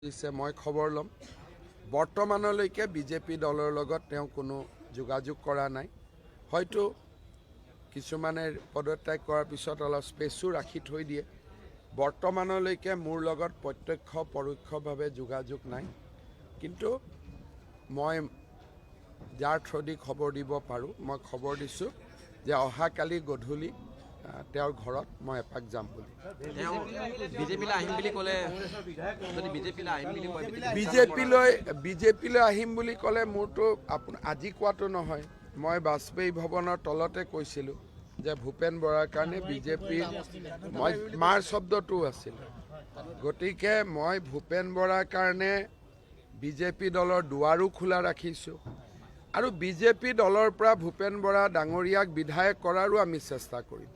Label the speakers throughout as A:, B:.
A: দিছে, মই খবৰ ল'ম। বৰ্তমানলৈকে বিজেপি দলৰ লগত তেওঁ কোনো যোগাযোগ কৰা নাই। হয়তো কিছুমানে পদত্যাগ কৰাৰ পিছত অলপ স্পেচো ৰাখি থৈ দিয়ে। বৰ্তমানলৈকে মোৰ লগত প্ৰত্যক্ষ পৰোক্ষভাৱে যোগাযোগ নাই, কিন্তু মই যাৰ থ্ৰুদি খবৰ দিব পাৰোঁ, মই খবৰ দিছোঁ যে অহাকালি গধূলি তেওঁৰ ঘৰত মই এপাক যাম বুলি।
B: তেওঁ বিজেপিলৈ আহিম বুলি ক'লে, যদি বিজেপিলৈ আহিম বুলি কয়, BJP
A: বিজেপিলৈ আহিম বুলি ক'লে মোৰতো আজি কোৱাটো নহয়, মই বাজপেয়ী ভৱনৰ তলতে কৈছিলোঁ যে ভূপেন বৰাৰ কাৰণে বিজেপিৰ মই মাৰ শব্দটোও আছিলে। গতিকে মই ভূপেন বৰাৰ কাৰণে বিজেপি দলৰ দুৱাৰো খোলা ৰাখিছোঁ আৰু বিজেপি দলৰ পৰা ভূপেন বৰা ডাঙৰীয়াক বিধায়ক কৰাৰো আমি চেষ্টা কৰিম।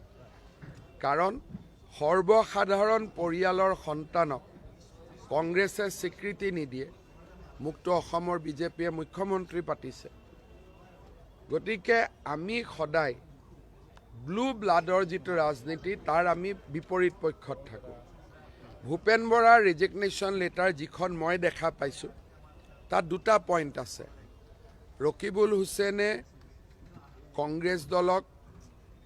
A: কাৰণ সৰ্বসাধাৰণ পৰিয়ালৰ সন্তানক কংগ্ৰেছে স্বীকৃতি নিদিয়ে। মুক্ত অসমৰ বিজেপিয়ে মুখ্যমন্ত্ৰী পাতিছে। গতিকে আমি সদায় ব্লু ব্লাডৰ যিটো ৰাজনীতি, তাৰ আমি বিপৰীত পক্ষত থাকোঁ। ভূপেন বৰাৰ ৰিজিগনেশ্যন লেটাৰ যিখন মই দেখা পাইছোঁ, তাত দুটা পইণ্ট আছে। ৰকিবুল হুছেইনে কংগ্ৰেছ দলক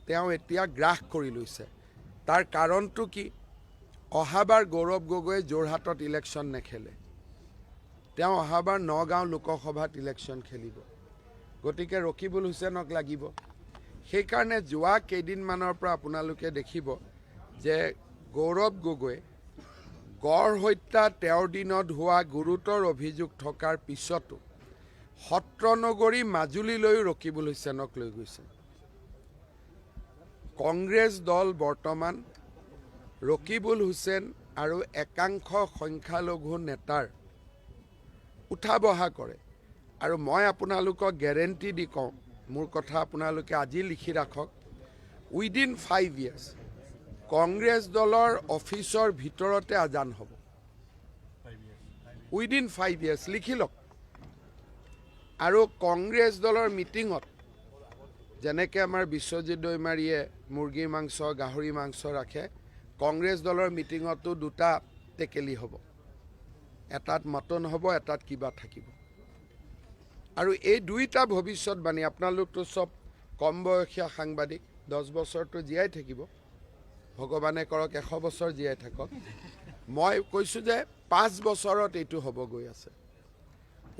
A: তেওঁ এতিয়া গ্ৰাস কৰি লৈছে। তাৰ কাৰণটো কি? অহাবাৰ গৌৰৱ গগৈয়ে যোৰহাটত ইলেকশ্যন নেখেলে, তেওঁ অহাবাৰ নগাঁও লোকসভাত ইলেকশ্যন খেলিব। গতিকে ৰকিবুল হুছেইনক লাগিব। সেইকাৰণে যোৱা কেইদিনমানৰ পৰা আপোনালোকে দেখিব যে গৌৰৱ গগৈয়ে গড় হত্যা তেওঁৰ দিনত হোৱা গুৰুতৰ অভিযোগ থকাৰ পিছতো সত্ৰনগৰী মাজুলীলৈও ৰকিবুল হুছেইনক লৈ গৈছে। কংগ্ৰেছ দল বৰ্তমান ৰকিবুল হুছেইন আৰু একাংশ সংখ্যালঘু নেতাৰ উঠা বহা কৰে। আৰু মই আপোনালোকক গেৰেণ্টি দি কওঁ, মোৰ কথা আপোনালোকে আজি লিখি ৰাখক, উইদিন 5 ইয়াৰ্ছ কংগ্ৰেছ দলৰ অফিচৰ ভিতৰতে আজান হ'ব। উইদিন 5 ইয়াৰ্ছ লিখি লওক। আৰু কংগ্ৰেছ দলৰ মিটিঙত যেনেকৈ আমাৰ বিশ্বজিৎ দৈমাৰীয়ে মুৰ্গীৰ মাংস, গাহৰি মাংস ৰাখে, কংগ্ৰেছ দলৰ মিটিঙতো দুটা টেকেলি হ'ব, এটাত মটন হ'ব, এটাত কিবা থাকিব। আৰু এই দুইটা ভৱিষ্যতবাণী, আপোনালোকতো চব কম বয়সীয়া সাংবাদিক, 10 বছৰটো জীয়াই থাকিব, ভগৱানে কৰক 100 বছৰ জীয়াই থাকক। মই কৈছোঁ যে 5 বছৰত এইটো হ'ব গৈ আছে।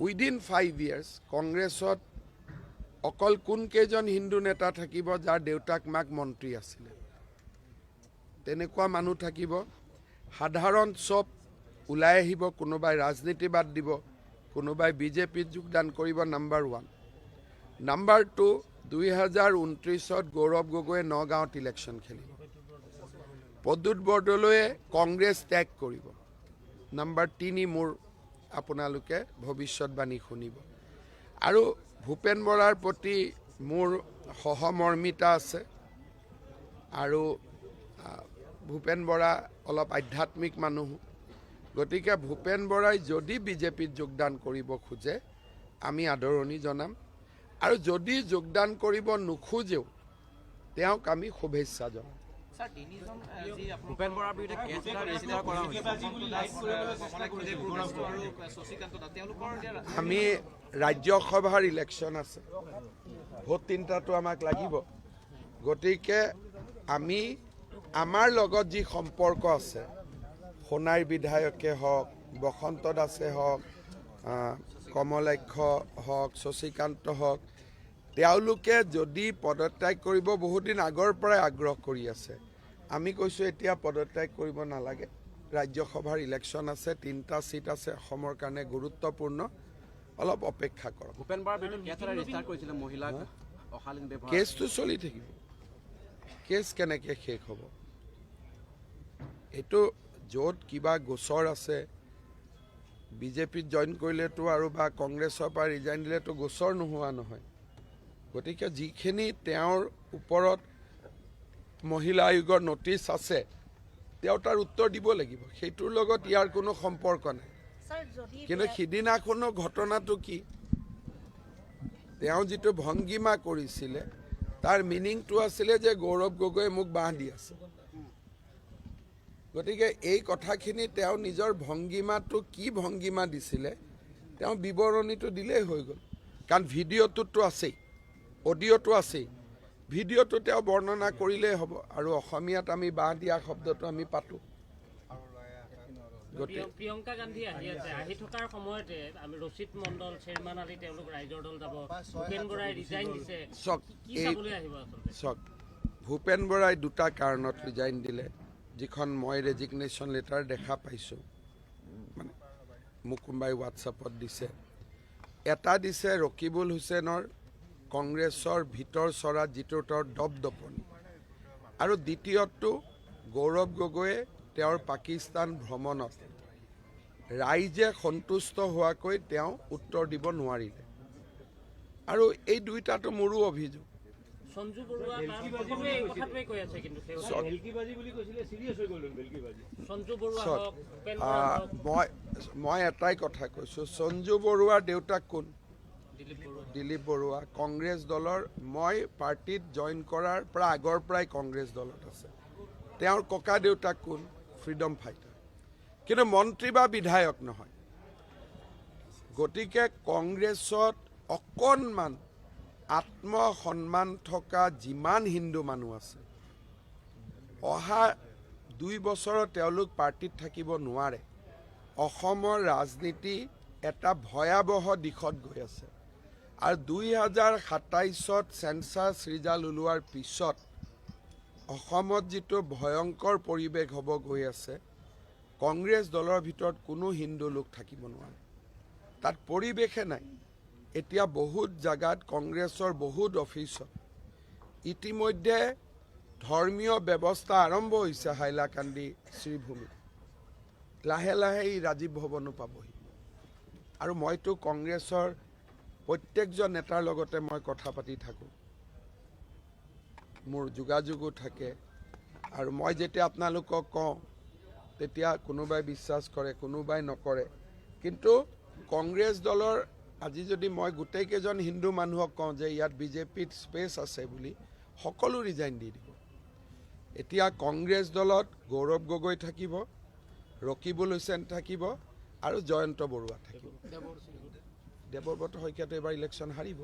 A: উইদিন 5 ইয়াৰ্ছ কংগ্ৰেছত অকল কোনকেইজন হিন্দু নেতা থাকিব? যাৰ দেউতাক মাক মন্ত্ৰী আছিলে, তেনেকুৱা মানুহ থাকিব। সাধাৰণ চব ওলাই আহিব, কোনোবাই ৰাজনীতি বাদ দিব, কোনোবাই বিজেপিত যোগদান কৰিব, নাম্বাৰ ওৱান। নাম্বাৰ টু, 2029ত গৌৰৱ গগৈয়ে নগাঁৱত ইলেকশ্যন খেলিব, প্ৰদ্যুৎ বৰদলৈয়ে কংগ্ৰেছ ত্যাগ কৰিব। নাম্বাৰ 3, মোৰ আপোনালোকে ভৱিষ্যতবাণী শুনিব। আৰু ভূপেন বৰাৰ প্ৰতি মোৰ সহমৰ্মিতা আছে আৰু ভূপেন বৰা অলপ আধ্যাত্মিক মানুহ। গতিকে ভূপেন বৰাই যদি বিজেপিত যোগদান কৰিব খোজে, আমি আদৰণি জনাম আৰু যদি যোগদান কৰিব নোখোজেও, তেওঁক আমি শুভেচ্ছা জনাম।
C: ছাৰ, তিনিজন যি আপোনালোকৰ
B: ভূপেন বৰাৰ বিৰুদ্ধে কেছ এটা ৰেজিষ্টাৰ কৰা হৈছে।
C: আৰু শশীকান্ত দাস, তেওঁলোকৰ এতিয়া
A: আমি ৰাজ্যসভাৰ ইলেকশ্যন আছে, ভোট তিনিটাটো আমাক লাগিব। গতিকে আমি আমাৰ লগত যি সম্পৰ্ক আছে, সোণাইৰ বিধায়কে হওক, বসন্ত দাসে হওক, কমলাক্ষ হওক, শশীকান্ত হওক, তেওঁলোকে যদি পদত্যাগ কৰিব বহুদিন আগৰ পৰাই আগ্ৰহ কৰি আছে। আমি কৈছোঁ, এতিয়া পদত্যাগ কৰিব নালাগে। ৰাজ্যসভাৰ ইলেকশ্যন আছে, তিনিটা ছিট আছে, অসমৰ কাৰণে গুৰুত্বপূৰ্ণ, অলপ অপেক্ষা কৰক।
B: ভূপেন বৰাৰ বিৰুদ্ধে কেছ এটা ৰেজিষ্টাৰ কৰিছিলে মহিলাক অশালীন ব্যৱহাৰ।
A: কেছটো চলি থাকিব। কেছ কেনেকৈ শেষ হ'ব? এইটো য'ত কিবা গোচৰ আছে, বিজেপিত জইন কৰিলেতো আৰু বা কংগ্ৰেছৰ পৰা ৰিজাইন দিলেতো গোচৰ নোহোৱা নহয়। গতিকে যিখিনি তেওঁৰ ওপৰত মহিলা আয়োগৰ নটিচ আছে, তেওঁ তাৰ উত্তৰ দিব লাগিব। সেইটোৰ লগত ইয়াৰ কোনো সম্পৰ্ক নাই।
D: ছাৰ, যদি
A: কিন্তু সিদিনাখনৰ ঘটনাটো কি, তেওঁ যিটো ভংগীমা কৰিছিলে, তাৰ মিনিংটো আছিলে যে গৌৰৱ গগৈয়ে মোক বাঁহ দি আছে। গতিকে এই কথাখিনি তেওঁ নিজৰ ভংগীমাটো কি ভংগীমা দিছিলে, তেওঁ বিৱৰণীটো দিলেই হৈ গ'ল। কাৰণ ভিডিঅ'টোতো আছেই, অডিঅ'টো আছেই, ভিডিঅ'টো তেওঁ বৰ্ণনা কৰিলেই হ'ব। আৰু অসমীয়াত আমি বাঁহ দিয়া শব্দটো আমি পাতোঁ। গতিকে
D: প্ৰিয়ংকা গান্ধী আহি আছে। আহি থকাৰ সময়তে আমি ৰচিদ মণ্ডল, শ্বেৰমান আলী, তেওঁলোক ৰাইজৰ দল যাব, ভূপেন বৰাই ৰিজাইন দিছে।
A: চাওক,
D: কি
A: এই
D: চাবলৈ আহিব আচলতে?
A: চাওক, ভূপেন বৰাই দুটা কাৰণত ৰিজাইন দিলে। যিখন মই ৰেজিগনেশ্যন লেটাৰ দেখা পাইছোঁ, মানে মোক কোনোবাই হোৱাটছআপত দিছে, এটা দিছে ৰকিবুল হুছেইনৰ কংগ্ৰেছৰ ভিতৰ চৰাত যিটো তেওঁৰ দপদপনি, আৰু দ্বিতীয়টো গৌৰৱ গগৈয়ে তেওঁৰ পাকিস্তান ভ্ৰমণত ৰাইজে সন্তুষ্ট হোৱাকৈ তেওঁ উত্তৰ দিব নোৱাৰিলে। আৰু এই দুইটাটো মোৰো অভিযোগ।
D: সঞ্জু বৰুৱা বা সকলোৱে এই কথাটোৱে কৈ আছে, কিন্তু
A: চাওক,
E: ভেলকিবাজি বুলি কৈছিলে, চিৰিয়াছ হৈ গ'ল ভেলকিবাজি।
D: সঞ্জু বৰুৱা
A: চাওক,
D: হওক, ভূপেন বৰা হওক,
A: মই এটাই কথা কৈছোঁ, সঞ্জু বৰুৱাৰ দেউতাক কোন?
D: দিলীপ বৰুৱা।
A: দিলীপ বৰুৱা। কংগ্ৰেছ দলৰ, মই পাৰ্টীত জইন কৰাৰ পৰা আগৰ পৰাই কংগ্ৰেছ দলত আছে। তেওঁৰ ককা দেউতাক কোন? ফ্ৰীডম ফাইটাৰ, কিন্তু মন্ত্ৰী বা বিধায়ক নহয়। গতিকে কংগ্ৰেছত অকণমান আত্মসন্মান থকা যিমান হিন্দু মানুহ আছে, অহা 2 বছৰত তেওঁলোক পাৰ্টীত থাকিব নোৱাৰে। অসমৰ ৰাজনীতি এটা ভয়াৱহ দিশত গৈ আছে আৰু 2027ত চেঞ্চাছ ৰিজাল্ট ওলোৱাৰ পিছত অসমত যিটো ভয়ংকৰ পৰিৱেশ হ'ব গৈ আছে, কংগ্ৰেছ দলৰ ভিতৰত কোনো হিন্দু লোক থাকিব নোৱাৰে। তাত পৰিৱেশে নাই। এতিয়া বহুত জাগাত কংগ্ৰেছৰ বহুত অফিচত ইতিমধ্যে ধৰ্মীয় ব্যৱস্থা আৰম্ভ হৈছে। হাইলাকান্দি শ্ৰীভূমিত লাহে লাহে ই ৰাজীৱ ভৱনো পাবহি। আৰু মইতো কংগ্ৰেছৰ প্ৰত্যেকজন নেতাৰ লগতে মই কথা পাতি থাকোঁ, মোৰ যোগাযোগো থাকে। আৰু মই যেতিয়া আপোনালোকক কওঁ, তেতিয়া কোনোবাই বিশ্বাস কৰে, কোনোবাই নকৰে। কিন্তু কংগ্ৰেছ দলৰ আজি যদি মই গোটেইকেইজন হিন্দু মানুহক কওঁ যে ইয়াত বিজেপিত স্পেচ আছে বুলি, সকলো ৰিজাইন দি দিব। এতিয়া কংগ্ৰেছ দলত গৌৰৱ গগৈ থাকিব, ৰকিবুল হুছেইন থাকিব আৰু জয়ন্ত বৰুৱা থাকিব। দেৱব্ৰত শইকীয়াটো এইবাৰ ইলেকশ্যন হাৰিব।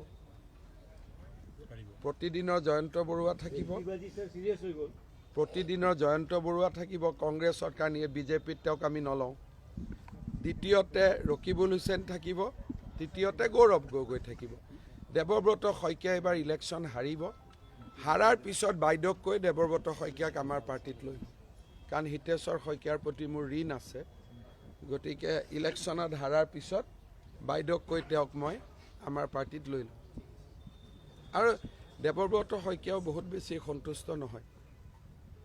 A: প্ৰতিদিনৰ জয়ন্ত বৰুৱা থাকিব।
E: ভেলকিবাজি ছাৰ, চিৰিয়াছ হৈ গ'ল।
A: প্ৰতিদিনৰ জয়ন্ত বৰুৱা থাকিব কংগ্ৰেছৰ কাৰণে, বিজেপিত তেওঁক আমি নলওঁ। দ্বিতীয়তে ৰকিবুল হুছেইন থাকিব, তৃতীয়তে গৌৰৱ গগৈ থাকিব। দেৱব্ৰত শইকীয়া এইবাৰ ইলেকশ্যন হাৰিব। হাৰাৰ পিছত বাইদেউক কৈ দেৱব্ৰত শইকীয়াক আমাৰ পাৰ্টীত লৈ ল'ম। কাৰণ হিতেশ্বৰ শইকীয়াৰ প্ৰতি মোৰ ঋণ আছে। গতিকে ইলেকশ্যনত হাৰাৰ পিছত বাইদেউক কৈ তেওঁক মই আমাৰ পাৰ্টীত লৈ ল'ম। আৰু দেৱব্ৰত শইকীয়াও বহুত বেছি সন্তুষ্ট নহয়।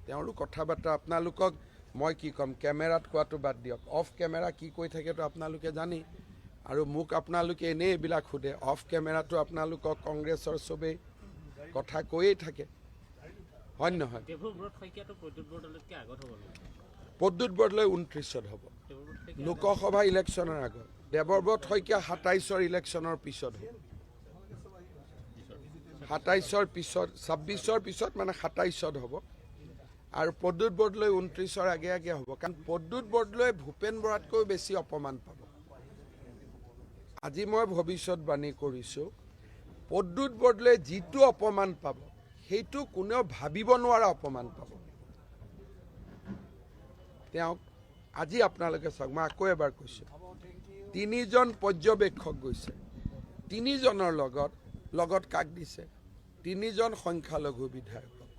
A: তেওঁৰো কথা বাৰ্তা আপোনালোকক মই কি ক'ম, কেমেৰাত কোৱাটো বাদ দিয়ক, অফ কেমেৰা কি কৈ থাকেতো আপোনালোকে জানেই। আৰু মোক আপোনালোকে এনেই এইবিলাক সোধে, অফ কেমেৰাটো আপোনালোকক কংগ্ৰেছৰ চবেই কথা কৈয়ে থাকে, হয় নে নহয়?
D: দেৱব্ৰত শইকীয়াটো প্ৰদ্যুৎ বৰদলৈতকৈ আগত হ'ব নেকি?
A: প্ৰদ্যুৎ বৰদলৈ 29ত হ'ব।
D: দেৱব্ৰত শইকীয়া
A: লোকসভা ইলেকশ্যনৰ আগত। দেৱব্ৰত শইকীয়া 27ৰ ইলেকশ্যনৰ পিছত হ'ব। 27ৰ পিছত, 26ৰ পিছত, মানে 27ত হ'ব। আৰু প্ৰদ্যুৎ বৰদলৈ 29ৰ আগে আগে হ'ব। কাৰণ প্ৰদ্যুৎ বৰদলৈ ভূপেন বৰাতকৈও বেছি অপমান পাব। আজি মই ভৱিষ্যতবাণী কৰিছোঁ, প্ৰদ্যুৎ বৰদলৈ যিটো অপমান পাব, সেইটো কোনেও ভাবিব নোৱাৰা অপমান পাব তেওঁক। আজি আপোনালোকে চাওক, মই আকৌ এবাৰ কৈছোঁ, তিনিজন পৰ্যবেক্ষক গৈছে। তিনিজনৰ লগত লগত কাক দিছে? তিনিজন সংখ্যালঘু বিধায়কক।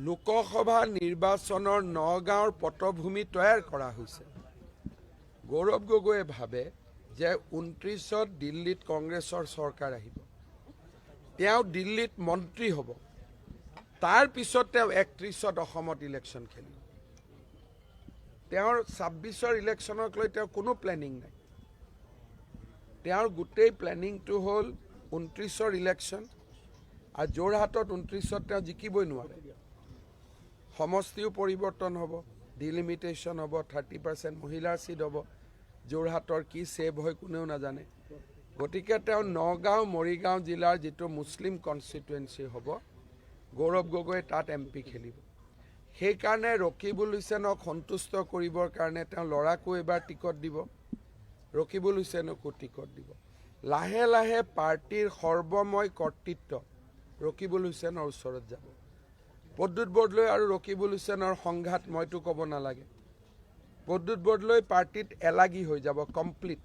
A: লোকসভা নিৰ্বাচনৰ নগাঁৱৰ পটভূমি তৈয়াৰ কৰা হৈছে। গৌৰৱ গগৈয়ে ভাবে যে 29ত দিল্লীত কংগ্ৰেছৰ চৰকাৰ আহিব, তেওঁ দিল্লীত মন্ত্ৰী হ'ব, তাৰ পিছত তেওঁ 31ত অসমত ইলেকশ্যন খেলিব। তেওঁৰ 26ৰ ইলেকশ্যনক লৈ তেওঁৰ কোনো প্লেনিং নাই। তেওঁৰ গোটেই প্লেনিংটো হ'ল 29ৰ ইলেকশ্যন। আৰু যোৰহাটত 29ত তেওঁ জিকিবই নোৱাৰে। সমষ্টিও পৰিৱৰ্তন হ'ব, ডিলিমিটেশ্যন হ'ব, 30% মহিলাৰ ছিট হ'ব। যোৰহাটৰ কি ছেভ হয় কোনেও নাজানে। গতিকে তেওঁ নগাঁও, মৰিগাঁও জিলাৰ যিটো মুছলিম কনষ্টিটুৱেঞ্চি হ'ব, গৌৰৱ গগৈয়ে তাত এম পি খেলিব। সেইকাৰণে ৰকিবুল হুছেইনক সন্তুষ্ট কৰিবৰ কাৰণে তেওঁ ল'ৰাকো এইবাৰ টিকট দিব, ৰকিবুল হুছেইনকো টিকট দিব। লাহে লাহে পাৰ্টীৰ সৰ্বময় কৰ্তৃত্ব ৰকিবুল হুছেইনৰ ওচৰত যাব। প্ৰদ্যুৎ বৰদলৈ আৰু ৰকিবুল হুছেইনৰ সংঘাত মইতো ক'ব নালাগে। প্ৰদ্যুৎ বৰদলৈ পাৰ্টীত এলাগী হৈ যাব কমপ্লিট,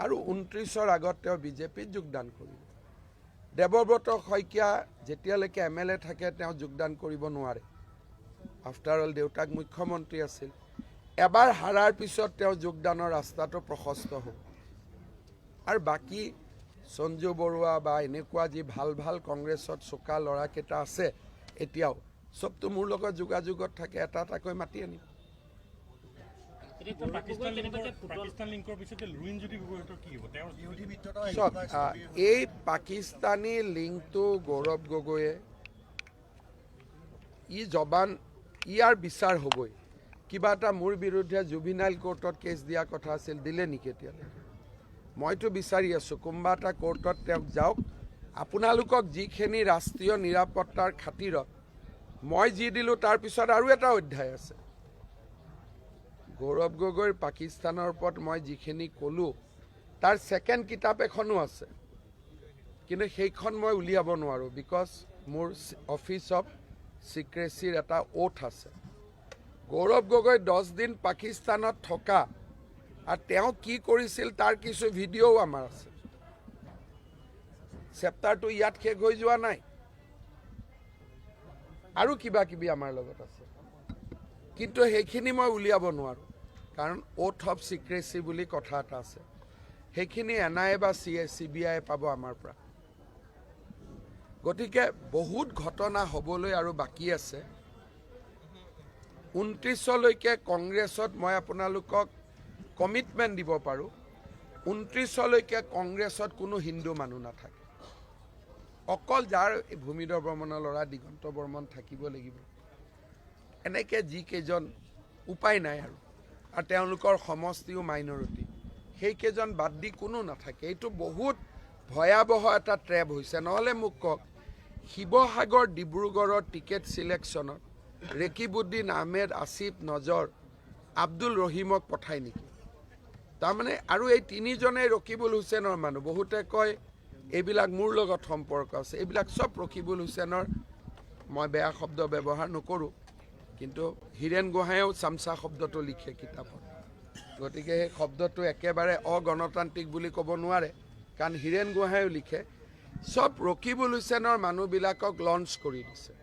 A: আৰু 29ৰ আগত তেওঁ বিজেপিত যোগদান কৰিব। দেৱব্ৰত শইকীয়া যেতিয়ালৈকে এম এল এ থাকে, তেওঁ যোগদান কৰিব নোৱাৰে। আফটাৰ অল দেউতাক মুখ্যমন্ত্ৰী আছিল। এবাৰ হাৰাৰ পিছত তেওঁ যোগদানৰ ৰাস্তাটো প্ৰশস্ত হ'ব। আৰু বাকী সঞ্জু বৰুৱা বা এনেকুৱা যি ভাল ভাল কংগ্ৰেছত চোকা ল'ৰাকেইটা আছে, এতিয়াও চবতো মোৰ লগত যোগাযোগত থাকে, এটা এটাকৈ মাতি আনিম।
D: এতিয়া গৌৰৱ গগৈ কেনেবাকে পুতল
F: পাকিস্তান লিংকৰ পিছতে লুৰিণজ্যোতি গগৈহঁতৰ কি হ'ব তেওঁৰ?
A: চাওক, এই পাকিস্তানী লিংকটো গৌৰৱ গগৈয়ে ই জবান ইয়াৰ বিচাৰ হ'বই। কিবা এটা মোৰ বিৰুদ্ধে জুভিনাইল কোৰ্টত কেছ দিয়া কথা আছিল, দিলে নেকি এতিয়ালৈকে? মইতো বিচাৰি আছোঁ কোনোবা এটা কোৰ্টত তেওঁক যাওক। আপোনালোকক যিখিনি ৰাষ্ট্ৰীয় নিৰাপত্তাৰ খাতিৰত মই যি দিলোঁ, তাৰপিছত আৰু এটা অধ্যায় আছে। গৌৰৱ গগৈৰ পাকিস্তানৰ ওপৰত মই যিখিনি ক'লোঁ, তাৰ ছেকেণ্ড কিতাপ এখনো আছে, কিন্তু সেইখন মই উলিয়াব নোৱাৰোঁ, because মোৰ অফিচ অফ ছিক্ৰেচিৰ এটা অ'থ আছে। গৌৰৱ গগৈ 10 দিন পাকিস্তানত থকা আৰু তেওঁ কি কৰিছিল, তাৰ কিছু ভিডিঅ'ও আমাৰ আছে। চেপ্টাৰটো ইয়াত শেষ হৈ যোৱা নাই, আৰু কিবা কিবি আমাৰ লগত আছে, কিন্তু সেইখিনি মই উলিয়াব নোৱাৰোঁ, কাৰণ অ'থ অফ ছিক্ৰেচি বুলি কথা এটা আছে। সেইখিনি এন I A বা চি বি আই পাব আমাৰ পৰা। গতিকে বহুত ঘটনা হ'বলৈ আৰু বাকী আছে। 29লৈকে কংগ্ৰেছত মই আপোনালোকক কমিটমেণ্ট দিব পাৰোঁ, 29লৈকে কংগ্ৰেছত কোনো হিন্দু মানুহ নাথাকে। অকল যাৰ এই ভূমিধৰ বৰ্মনৰ ল'ৰা দিগন্ত বৰ্মন থাকিব লাগিব, এনেকৈ যিকেইজন উপায় নাই আৰু আৰু তেওঁলোকৰ সমষ্টিও মাইনৰিটি, সেইকেইজন বাদ দি কোনো নাথাকে। এইটো বহুত ভয়াৱহ এটা ট্ৰেপ হৈছে। নহ'লে মোক কওক, শিৱসাগৰ ডিব্ৰুগড়ৰ টিকেট চিলেকশ্যনত ৰেকিবুদ্দিন আহমেদ, আছিফ নজৰ, আব্দুল ৰহিমক পঠায় নেকি? তাৰমানে আৰু এই তিনিজনেই ৰকিবুল হুছেইনৰ মানুহ। বহুতে কয় এইবিলাক মোৰ লগত সম্পৰ্ক আছে। এইবিলাক চব ৰকিবুল হুছেইনৰ, মই বেয়া শব্দ ব্যৱহাৰ নকৰোঁ, কিন্তু হীৰেণ গোহাঁয়েও চামচা শব্দটো লিখে কিতাপত। গতিকে সেই শব্দটো একেবাৰে অগণতান্ত্ৰিক বুলি ক'ব নোৱাৰে, কাৰণ হীৰেণ গোহাঁয়েও লিখে। চব ৰকিবুল হুছেইনৰ মানুহবিলাকক লঞ্চ কৰি দিছে।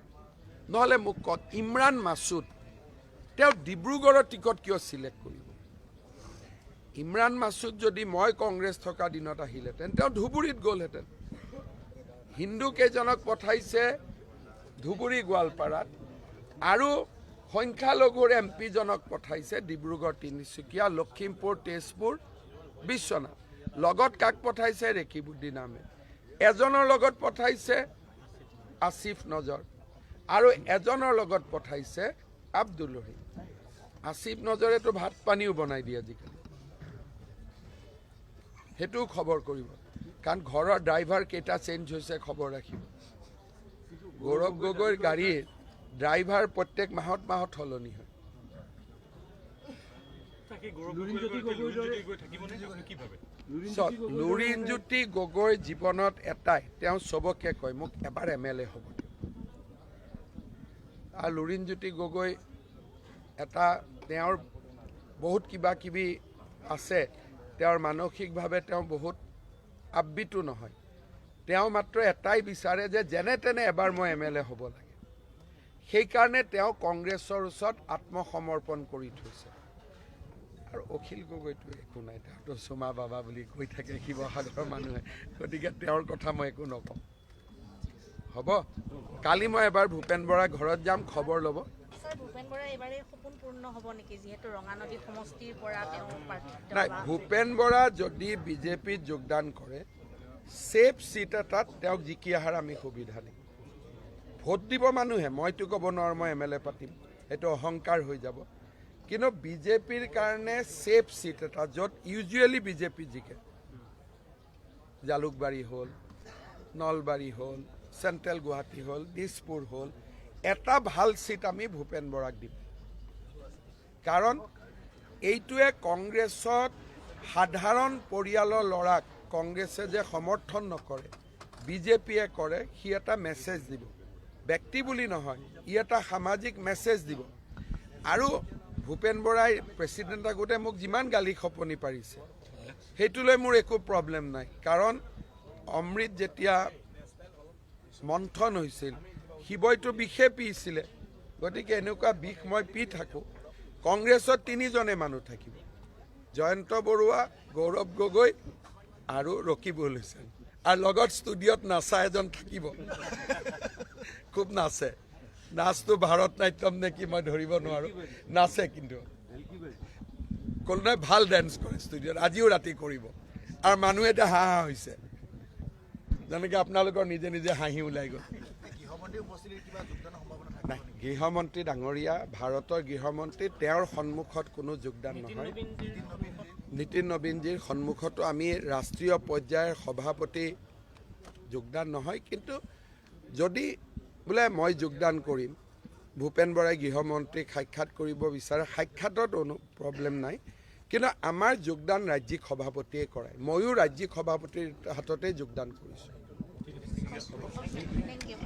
A: নহ'লে মোক কওক, ইমৰান মাছুদ তেওঁ ডিব্ৰুগড়ৰ টিকট কিয় চিলেক্ট কৰিব? ইমৰান মাছুদ যদি মই কংগ্ৰেছ থকা দিনত আহিলেহেঁতেন, তেওঁ ধুবুৰীত গ'লহেঁতেন। হিন্দু কেইজনক পঠাইছে ধুবুৰী, গোৱালপাৰাত আৰু সংখ্যালঘুৰ এম পিজনক পঠাইছে ডিব্ৰুগড়, তিনিচুকীয়া, লখিমপুৰ, তেজপুৰ, বিশ্বনাথ। লগত কাক পঠাইছে? ৰেকিবুদ্দিন আহমেদ। এজনৰ লগত পঠাইছে আছিফ নজৰ আৰু এজনৰ লগত পঠাইছে আব্দুল ৰহিম। আছিফ নজৰেতো ভাত পানীও বনাই দিয়ে আজিকালি, সেইটোও খবৰ কৰিব, কাৰণ ঘৰৰ ড্ৰাইভাৰ কেইটা চেঞ্জ হৈছে খবৰ ৰাখিব। গৌৰৱ গগৈৰ গাড়ীৰ ড্ৰাইভাৰ প্ৰত্যেক মাহত মাহত সলনি হয়।
F: তাকে গৌৰৱ গগৈ লুৰিণজ্যোতি গগৈ থাকিবনে, আপুনি কি ভাবে?
A: চাওক, লুৰিণজ্যোতি গগৈ জীৱনত এটাই, তেওঁ চবকে কয়, মোক এবাৰ এম এল এ হ'ব দিয়ক। আৰু লুৰিণজ্যোতি গগৈ এটা তেওঁৰ বহুত কিবা কিবি আছে, তেওঁৰ মানসিকভাৱে তেওঁ বহুত আবৃতো নহয়। তেওঁ মাত্ৰ এটাই বিচাৰে যে যেনে তেনে এবাৰ মই এম এল এ হ'ব লাগে। সেইকাৰণে তেওঁ কংগ্ৰেছৰ ওচৰত আত্মসমৰ্পণ কৰি থৈছে। আৰু অখিল গগৈটো একো নাই, তেওঁতো চুমা বাবা বুলি কৈ থাকে শিৱসাগৰৰ মানুহে, গতিকে তেওঁৰ কথা মই একো নকওঁ। হ'ব, কালি মই এবাৰ ভূপেন বৰা ঘৰত যাম, খবৰ ল'ব।
G: ছাৰ, ভূপেন বৰা এইবাৰ সপোন পূৰ্ণ হ'ব নেকি, যিহেতু ৰঙানদী সমষ্টিৰ পৰা তেওঁ প্ৰাৰ্থিত্ব
A: নাই। ভূপেন বৰা যদি বিজেপিত যোগদান কৰে, ছেফ চিট এটাত তেওঁক জিকি অহাৰ আমি সুবিধা দিম। ভোট দিব মানুহে, মইতো ক'ব নোৱাৰোঁ মই এম এল এ পাতিম, সেইটো অহংকাৰ হৈ যাব। কিন্তু বিজেপিৰ কাৰণে ছেফ চিট এটা য'ত ইউজুৱেলি বিজেপি জিকে, জালুকবাৰী হ'ল, নলবাৰী হ'ল, চেণ্ট্ৰেল গুৱাহাটী হ'ল, দিছপুৰ হ'ল, এটা ভাল চিট আমি ভূপেন বৰাক দিম। কাৰণ এইটোৱে কংগ্ৰেছত সাধাৰণ পৰিয়ালৰ ল'ৰাক কংগ্ৰেছে যে সমৰ্থন নকৰে, বিজেপিয়ে কৰে, সি এটা মেছেজ দিব। ব্যক্তি বুলি নহয়, ই এটা সামাজিক মেছেজ দিব। আৰু ভূপেন বৰাই প্ৰেচিডেণ্ট থাকোঁতে মোক যিমান গালি খপনি পাৰিছে, সেইটোলৈ মোৰ একো প্ৰব্লেম নাই। কাৰণ অমৃত যেতিয়া মন্থন হৈছিল, শিৱইতো বিষে পিছিলে। গতিকে এনেকুৱা বিষ মই পি থাকোঁ। কংগ্ৰেছত তিনিজনে মানুহ থাকিব, জয়ন্ত বৰুৱা, গৌৰৱ গগৈ আৰু ৰকিবুল হুছেইন। আৰু লগত ষ্টুডিঅ'ত নাচা এজন থাকিব, খুব নাচে। নাচটো ভাৰত নাট্যম নে কি মই ধৰিব নোৱাৰোঁ, নাচে কিন্তু ক'লো নহয়, ভাল ডেন্স কৰে ষ্টুডিঅ'ত। আজিও ৰাতি কৰিব। আৰু মানুহে এতিয়া হাঁহ হাঁহ হৈছে, যেনেকৈ আপোনালোকৰ নিজে নিজে হাঁহি ওলাই গ'ল। নাই, গৃহমন্ত্ৰী ডাঙৰীয়া, ভাৰতৰ গৃহমন্ত্ৰী, তেওঁৰ সন্মুখত কোনো যোগদান নহয়। নীতিন নবীনজীৰ সন্মুখতো আমি ৰাষ্ট্ৰীয় পৰ্যায়ৰ সভাপতি যোগদান নহয়। কিন্তু যদি বোলে মই যোগদান কৰিম, ভূপেন বৰাই গৃহমন্ত্ৰীক সাক্ষাৎ কৰিব বিচাৰে, সাক্ষাতত কোনো প্ৰব্লেম নাই। কিন্তু আমাৰ যোগদান ৰাজ্যিক সভাপতিয়ে কৰায়। ময়ো ৰাজ্যিক সভাপতিৰ হাততে যোগদান কৰিছোঁ।
G: Thank you.